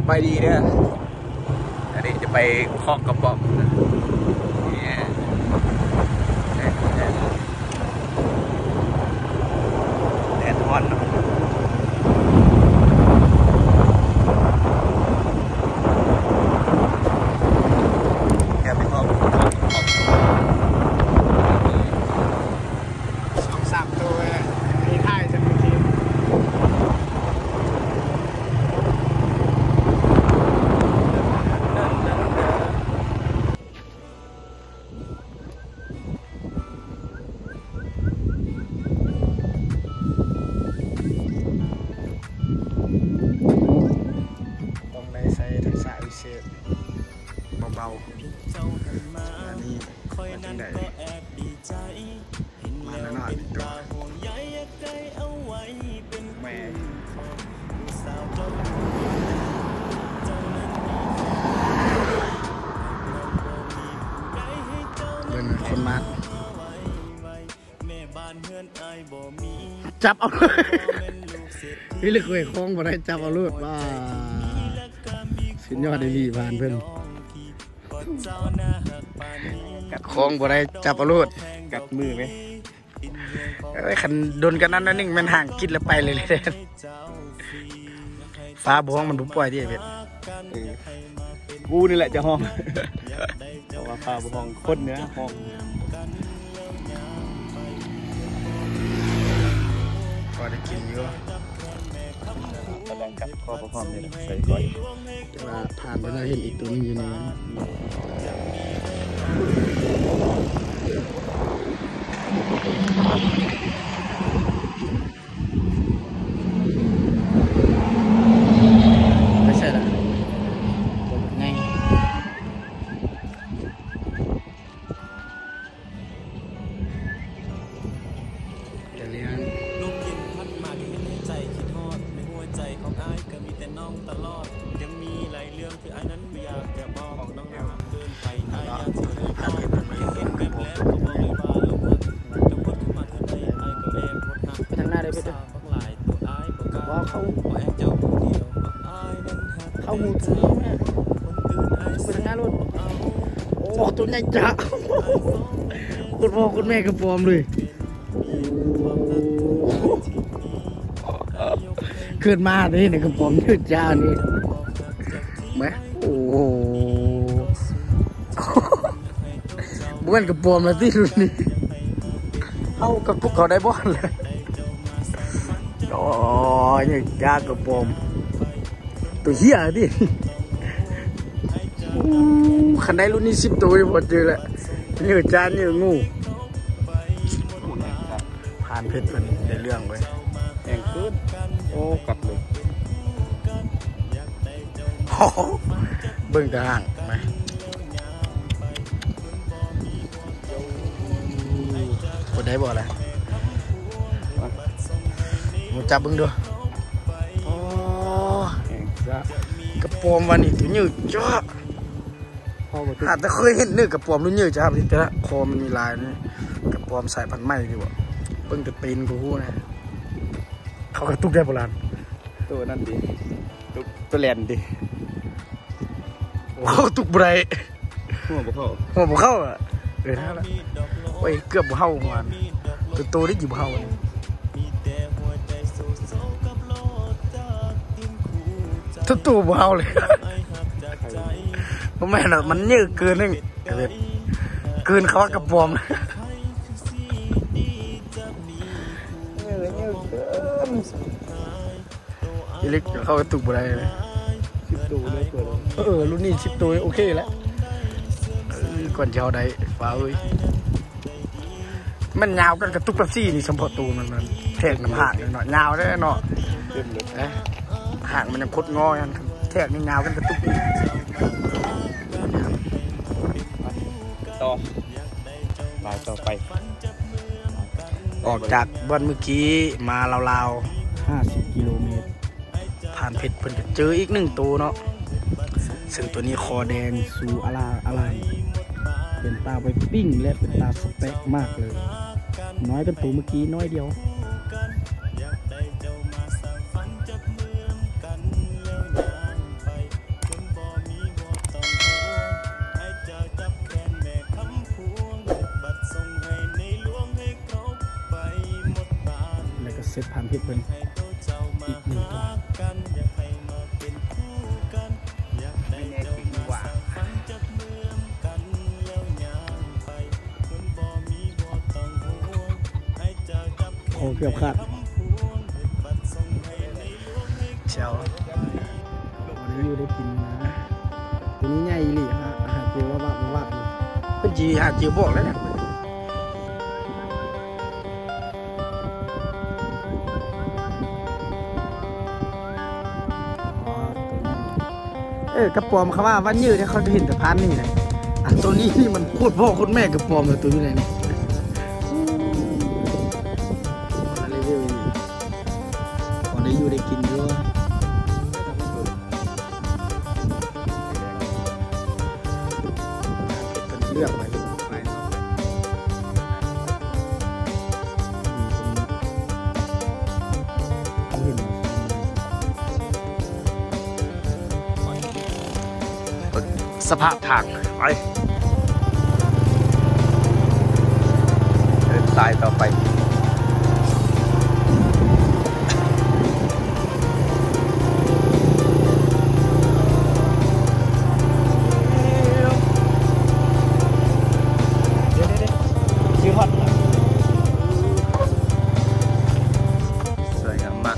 ສະບາຍດີເດີ ອັນນີ້ຈະໄປຄອງກະປອມ ແດດຮ້ອນເນາະ ແຄ່ໄປຄອງ ສອງສາມໂຕ ອັນນີ້ຖ່າຍຈາກມື້ກີ້ ຕ້ອງໄດ້ໃຊ້ທັກສະວິເສດເບົາໆ ອັນນີ້ມາຈັ່ງໃດ ມາແລ້ວເນາະ ແມ່ ເບິ່ງຄົນມາ ຈັບເອົາ ພີ່ເລີກເວີຍ ຄອງບໍ່ໄດ້ ຈັບເອົາໂລດ ວ້າ ສຸດຍອດອີ່ຫຼີ ຜ່ານເພິ່ນ ຄອງບໍ່ໄດ້ ຈັບເອົາໂລດ ກັດມືແມ ເອີຍ ຄັນດົນກັນນັ້ນໜ້ອຍໜຶ່ງ ແມ່ນຫາງກິນແລ້ວໄປເລີຍແຫຼະ ຟ້າບໍ່ຮ້ອງມັນບໍ່ປ່ອຍຕິ ເອີ ກູນີ້ແຫຼະຈະຮ້ອງ ເພາະວ່າຟ້າບໍ່ຮ້ອງ ຄົນນີ້ຮ້ອງ ພໍໄດ້ກິນຢູ່ ກຳລັງກັບ ພໍບໍ່ພ້ອມນີ້ແຫຼະ ໃສ່ກ້ອຍ ແຕ່ວ່າຜ່ານໄປແລ້ວ ເຫັນອີກໂຕໜຶ່ງຢູ່ໃນນັ້ນ ໄປໃສລະ ໃຫຍ່ ແຕ່ເລື່ອງ ລົມເຢັນພັດມາ ເຮັດໃຫ້ໃຈຄິດຮອດ ໃນຫົວໃຈຂອງອ້າຍກໍມີແຕ່ນ້ອງຕະຫຼອດ ຍັງມີຫຼາຍເລື່ອງທີ່ອ້າຍນັ້ນບໍ່ຢາກຈະບອກ ນ້ອງນາເກີນໄປ ອ້າຍຢາກຊິຮູ້ ເຫັນແບບແລ້ວກໍບອກເລີຍວ່າຫຼົງຮັກ ຈະພົດຂຶ້ນມາເທື່ອໃດ ອ້າຍກໍແອບຫົດຮັກ ໄປທາງໜ້າໄດ້ເພິ່ນ ບັກຫຼາຍໂຕອ້າຍບໍ່ກ້າ ເວົ້າເຂົ້າ ບໍ່ແອບເຈົ້າຜູ້ດຽວ ມັກອ້າຍນັ້ນຮັກ ເຂົ້າຫູໂຕນີ້ແມ່ ຄົນອື່ນອ້າຍ ໄປທາງໜ້າໂລດ ໂອ້ ໂຕໃຫຍ່ຈ້າ ໂຄດພໍ່ໂຄດແມ່ກະປອມເລີຍ ເກີດມາໄດ້ເຫັນກະປອມເຈີຈານີ້ ແມ ໂອ້ໂຫ ບໍ່ແມ່ນກະປອມລະຕິລຸ້ນນີ້ ເຮົາກັບພວກເຂົາໄດ້ບໍ່ລະ ໂອ້ຍ ເຈີຈາກະປອມ ໂຕເຫ້ຍຕິ ໂອ້ ຄັນໄດ້ລຸ້ນນີ້ສິບໂຕນີ້ບໍ່ເຈີແລ້ວ ເຢີຈານເຢີງູ ຜ່ານເພັດເພິ່ນໄດ້ເລື່ອງເວີຍ ແຮງເກີນ ໂອ້ ກັດເລີຍ ໂອ້ໂຫ ເບິ່ງແຕ່ຫາງ ມາ ກົດໄດ້ບໍ່ລະ ມາຈັບເບິ່ງດູ ໂອ້ ແຮງຈ້າ ກະປອມວ່ານີ້ໂຕໃຫຍ່ຈ້າ ຫາແຕ່ເຄີຍເຫັນເນີກະປອມລຸ້ນໃຫຍ່ຈ້າ ແຕ່ລະຄໍມັນມີລາຍນີ້ ກະປອມສາຍພັນໃໝ່ຕິບໍ ເບິ່ງແຕ່ຕີນກໍຮູ້ນະ ເຂົາກະຕຸກໄດ້ບໍ່ລະ ໂຕນັ້ນຕິ ໂຕ ໂຕແລ່ນຕິ ໂອ້ ຕຸກບໍ່ໄດ້ ຫົວບໍ່ເຂົ້າ ຫົວບໍ່ເຂົ້າອະ ເອີ ນັ້ນລະ ໂອ້ຍ ເກືອບບໍ່ເຂົ້າຫວານ ໂຕ ໂຕໄດ້ຢູ່ບໍ່ເຂົ້າ ໂຕ ໂຕບໍ່ເຂົ້າເລີຍ ບໍ່ແມ່ນດອກ ມັນເຍີະເກີນໜຶ່ງ ເກີນຄຳວ່າກະປອມ ເອີ ເຍີະເກີນ. ອີເລັກເຂົ້າກະຕຸກບໍ່ໄດ້ເລີຍ ສິບໂຕເລີຍ ເອີ ລຸ້ນນີ້ສິບໂຕໂອເຄແລ້ວ ເອີ ກ່ອນຊິເຮົາໄດ້ ຟ້າເອີຍ ມັນຍາວກັນກະຕຸກແປັບຊີນີ້ ສຳເພາະໂຕມັນ ມັນແທກນຳຫາກເນາະ ຍາວເດ້ເນາະ ຫາກມັນຍັງຄົດງໍ ແທກນີ້ຍາວກັນກະຕຸກ ຕໍ່ ລາຍຕໍ່ໄປ ອອກຈາກບ່ອນມື້ກີ້ມາລາວໆ ຫ້າສິບກິໂລແມັດ ຜ່ານເພັດເພິ່ນກະເຈີອີກໜຶ່ງໂຕເນາະ ເຊິ່ງໂຕນີ້ຄໍແດງ ສູອາລາອາລາມ ເປັນຕາໄວ້ປີ້ງ ແລະ ເປັນຕາສະເຕັກມາກເລີຍ ນ້ອຍກວ່າໂຕມື້ກີ້ໜ້ອຍດຽວ. ເຮັດເພິ່ນອີກໜຶ່ງຕົວ. ໂອ້ ເກືອບຂາດ ແຊວ ບໍ່ໄດ້ຢູ່ໄດ້ກິນນະ. ຕົວນີ້ໃຫຍ່ອີ່ຫຼີ ຫາ ຫາເຈີວ່າວາບ ວາບຢູ່. ເພິ່ນຊິຫາເຈີບອກແລ້ວນະ. ເອີ ກະປອມ ເຂົາວ່າວັນຍືດເດ້ ເຂົາຈະເຫັນແຕ່ຜ່ານນີ້ແຫຼະ. ອັນໂຕນີ້ນີ້ມັນໂຄດພໍ່ໂຄດແມ່ກະປອມເລີຍ ໂຕຢູ່ໃນນີ້. ພໍໄດ້ຢູ່ໄດ້ກິນຢູ່. ເພິ່ນເລືອກໄວ້ ສະພາບທາງ ໄປ ເດີນສາຍຕໍ່ໄປ. ສວຍງາມມາກ.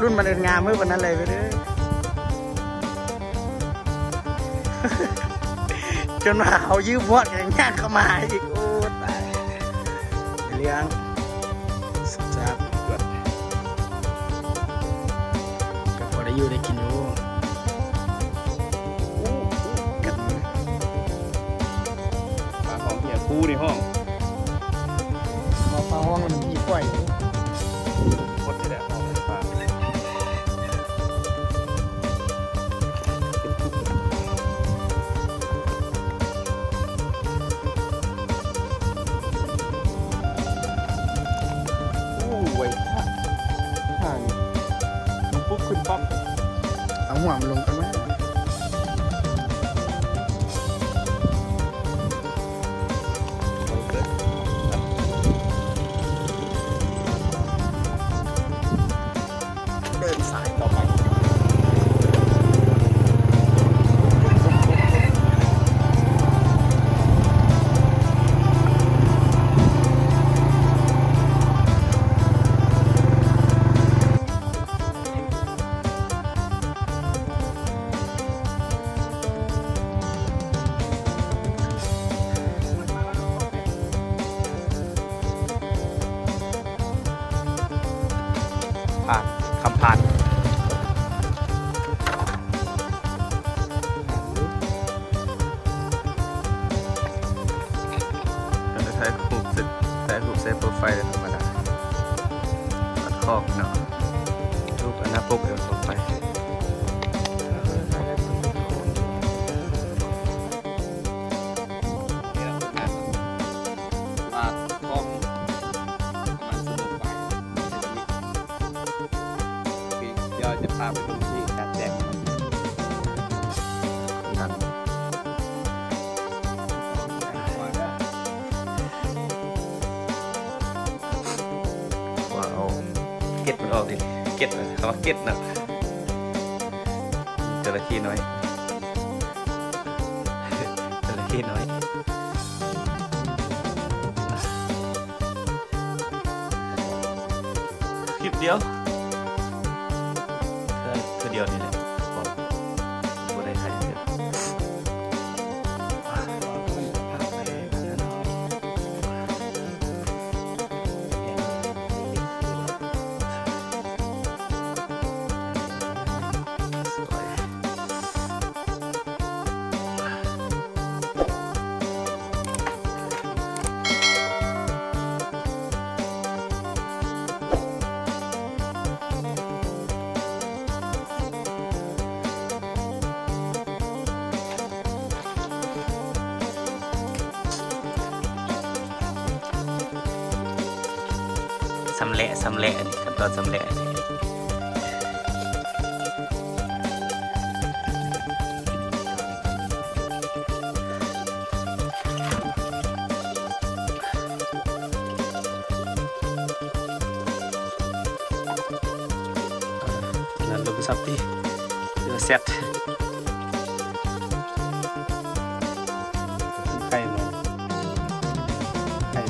ລຸ້ນມັນເຮັດງາມເຮີ້ ປານນັ້ນແຫຼະເວີ້ຍ. ຈົນວ່າເຮົາຢືມຮອດ ຍັງຍ່າງເຂົ້າມາອີກ. ໂອ້ ຕາຍ ເລື່ອງ ສາດ ກະພໍໄດ້ຢູ່ໄດ້ກິນຢູ່. ປາຫ້ອງເຫື່ອຄູໃນຫ້ອງ ເອົາປາຫ້ອງມັນມີໄຟ ຄົນນີ້ແຫຼະຫ້ອງປາ. ໂອ້ ໄວຄັກ ຫານີ້ ປຸບຂຶ້ນປັບ ເອົາຫົວມັນລົງກ່ອນນະ. ເດີນສາຍຕໍ່ໄປ. ຜ່ານ ຄຳຜ່ານ ຖ່າຍຮູບເສັດ ຖ່າຍຮູບໃສ່ໂປຣໄຟລ໌ທຳມະດາ ຕັດຂອບເນາະ ຮູບອະນາປົກເດີນຕໍ່ໄປ. ວ່າຂອງມັນສະໜຸກໄປ ດຽວຈະພາໄປເບິ່ງທີ່ການແຕ່ງ ນັ້ນ ວ່າເອົາເກັດມັນອອກເດ ເກັດ ເຂົາວ່າເກັດນະ ຈະລະເຂົ້ນ້ອຍ ຈະລະເຂົ້ນ້ອຍ. ຄລິບດຽວ ເທື່ອດຽວນີ້ແຫຼະ ບໍ່ໄດ້ຖ່າຍເທື່ອ. ເ ຊຳແຫຼະ ຊຳແຫຼະ ອັນນີ້ຂັ້ນຕອນຊຳແຫຼະ. ນັ້ນລົມສັບຕິ ຫຼືວ່າແຊັດ ໄຂ່ມັນ ໄຂ່.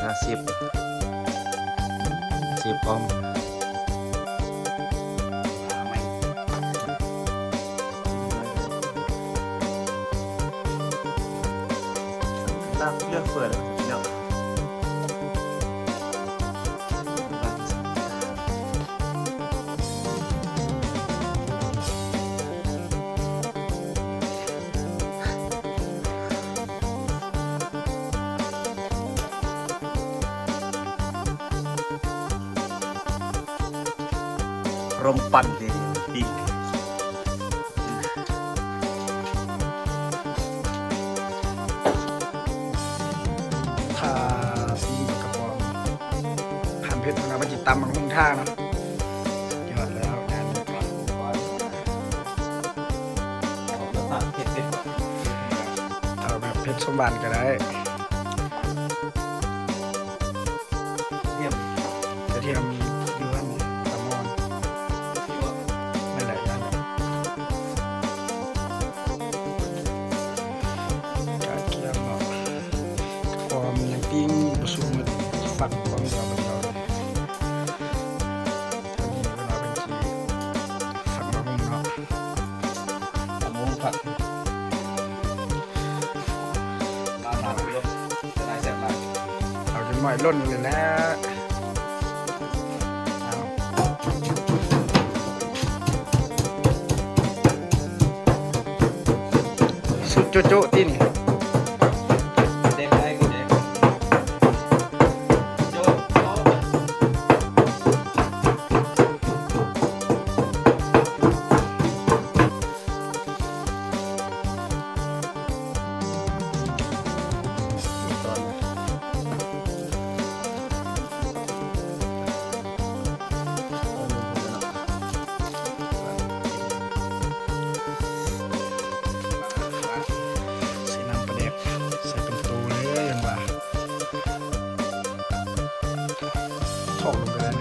ອາຊີບ ອາຊີບອ້ອມ. ລາບເລືອກເປີດເນາະ. ລົມປັ່ນດີ ປີ້ງ ຖ້າປີ້ງປາກະປອງ ຄັນເຜັດ ເພິ່ນວ່າເພິ່ນຊິຕຳບັກຫຸ່ງຖ້າເນາະ. ຍອດແລ້ວ ງານນີ້ ເອົາແບບເຜັດສົມຫວານກໍໄດ້. ກະທຽມ ກະທຽມຢູ່ຫັ້ນ ຕະມອນ ນັ້ນແຫຼະ ຢ່າງນັ້ນ ກະທຽມເນາະ ຄວາມຍັງປີ້ງບໍ່ສຸກໝົດ ຝັກຄວາມດຽວ ບາດດຽວເລີຍ. ຕອນນີ້ເພິ່ນວ່າເພິ່ນຊິຝັກບັກຫຸ່ງເນາະ ບັກຫຸ່ງຝັກ. ເອົາຈົນໝ້ອຍລົ້ນເລີຍແຫຼະ. ເອົາ ສຸດໂຈະໆ ຕິນີ້. ໃສ່ນ້ຳປາແດກ ໃສ່ເປັນໂຕເລີຍ ເຫັນບໍ່? ຖອກລົງໄປເລີຍ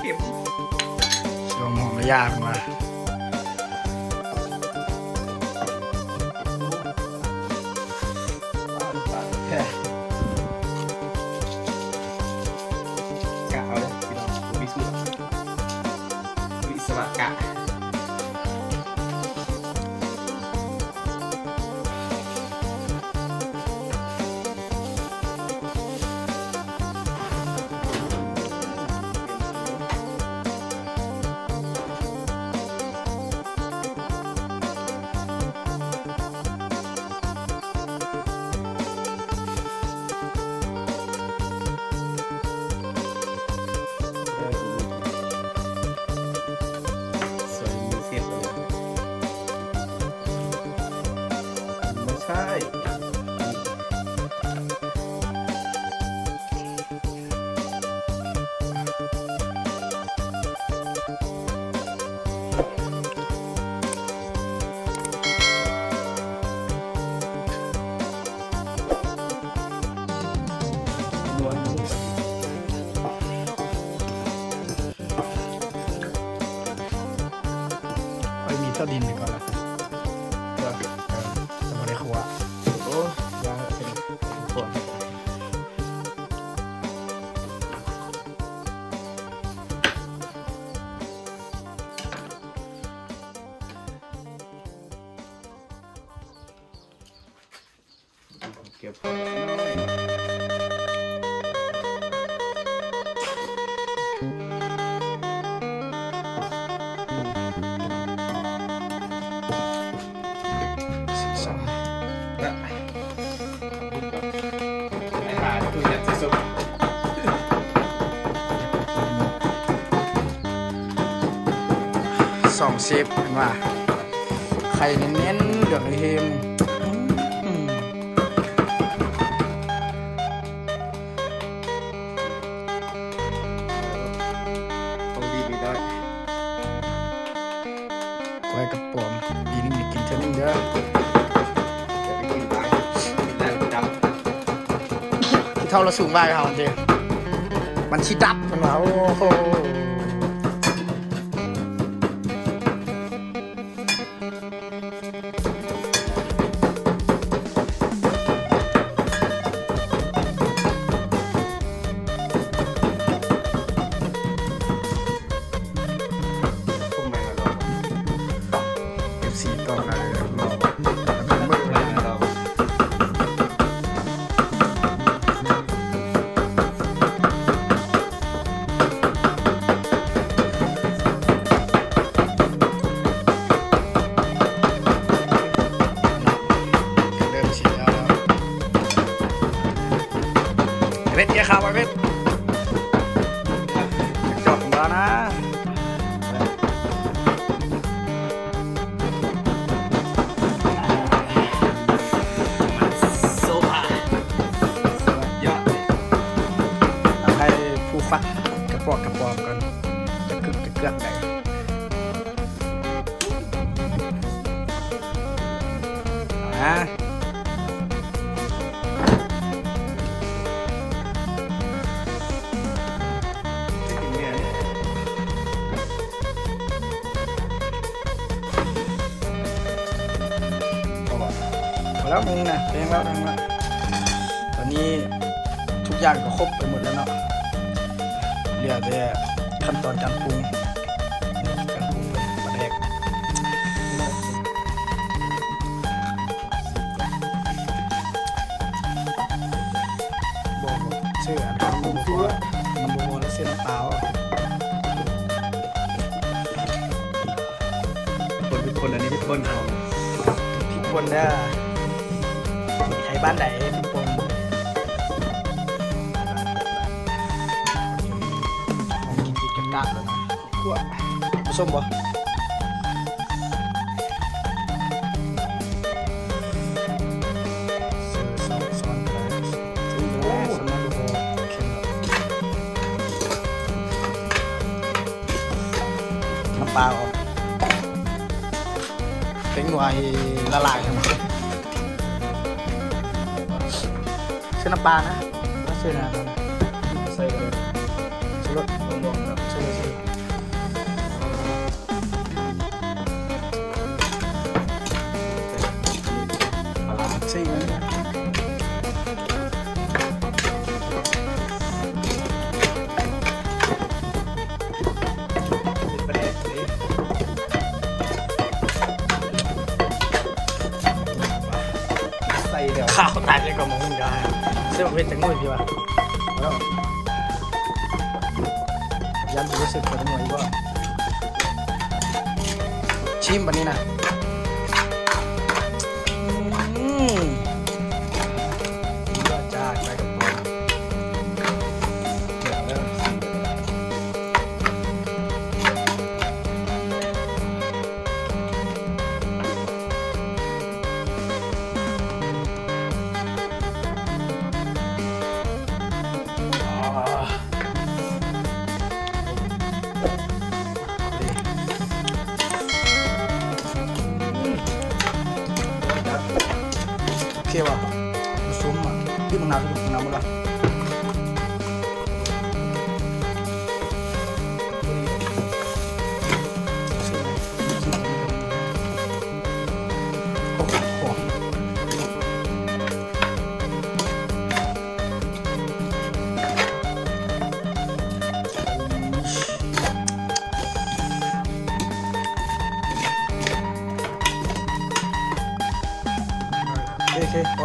ເຄັມ ຫອມໆ ລະຢ່າເພິ່ນວ່າ ກະເອົາເດີພີ່ນ້ອງ ບໍ່ມີສູດ ວິສະວະກະ. ເອົາມີດຕັດດິນໄປກ່ອນລະ. ເກືອບພໍແລ້ວນ້ອຍ ສິບສອງ ແລະ ໄປຫາຕູ້ເຢັນຊິສຸກ ສອງສິບ ເຫັນວ່າ ໄຂ່ແໜ້ນໆ ເຫຼືອງເຮມ. ຂອງດີມີໄດ້ ໄວ້ກັບປອມ ປີໜຶ່ງໄດ້ກິນເທື່ອໜຶ່ງເດີ ຢ່າໄປກິນຫຼາຍ ກິນຫຼາຍມັນຈະດັບ ຜູ້ເຖົ້າລະສູງໄວເຮົາເດ ມັນຊິດັບ ເພິ່ນວ່າ ໂອ້ໂຫ. ເອັຟຊີ ຕໍ່ໄປ ລໍ ເບິ່ງ ເລີ່ມຊິແລ້ວ ເວດ ເກຍຂາວໄວ້ ເວດ ຈອດຂອງລາວນະ. ໃຫ້ຜູ້ຟັກກະປອກກະປອມກ່ອນ ຈະກຶກຈະເກືອກໄດ້ ອາ. ພໍແລ້ວ ພໍແລ້ວ ມື້ນີ້ນະ ແພງແລ້ວ ແພງແລ້ວ ຕອນນີ້ທຸກຢ່າງກໍຄົບໄປໝົດແລ້ວເນາະ ເຫຼືອແຕ່ຂັ້ນຕອນການປຸງ ການປຸງເປັນປາແດກ. ບໍ່ ບໍ່ ເຊື່ອ ມັນບໍ່ພໍ ມັນບໍ່ພໍແລ້ວ ເຊື່ອນ້ຳປາ ຄົນ ຄົນອັນນີ້ ຄົນເຮົາ ພິກຄົນເດີ ໃຜບ້ານໃດພິກຄົນ ຂອງກິນຕິດກັບກາດແລ້ວນະ. ຂົ້ວ ສົມບໍ່? ຊ້ອນກໍໄດ້ ຊ້ອນກໍໄດ້ ຊ້ອນກໍໄດ້ ນ້ຳປາອອກ ເປັນໜ່ວຍລະລາຍ ໃສ່ນ້ຳປານະ ໃສ່ນ້ຳ ໃສ່ລົດ ໃສ່ລົດ ໃສ່ລົດ ໃສ່ລົດ ໃສ່ ໃສ່ແລ້ວ ຂາວຕາຍເລີຍກໍມາຫຸ່ງໄດ້ ເຊື່ອເຮັດຈັກໜ່ວຍດີວະ ຢ້ານບໍ່ເຊື່ອຈັກໜ່ວຍບໍ່ ຊີມບາດນີ້ນະ ອືມ ຈາກໃບກະເພາະ ແລ້ວ ໂອເຄວ່ະ ມັນສົມອ່ະ ທີ່ມັນໜາວທີ່ສຸດ ມັນໜາວໝົດລະ. ໂອເຄ ໂອເຄ ພໍ.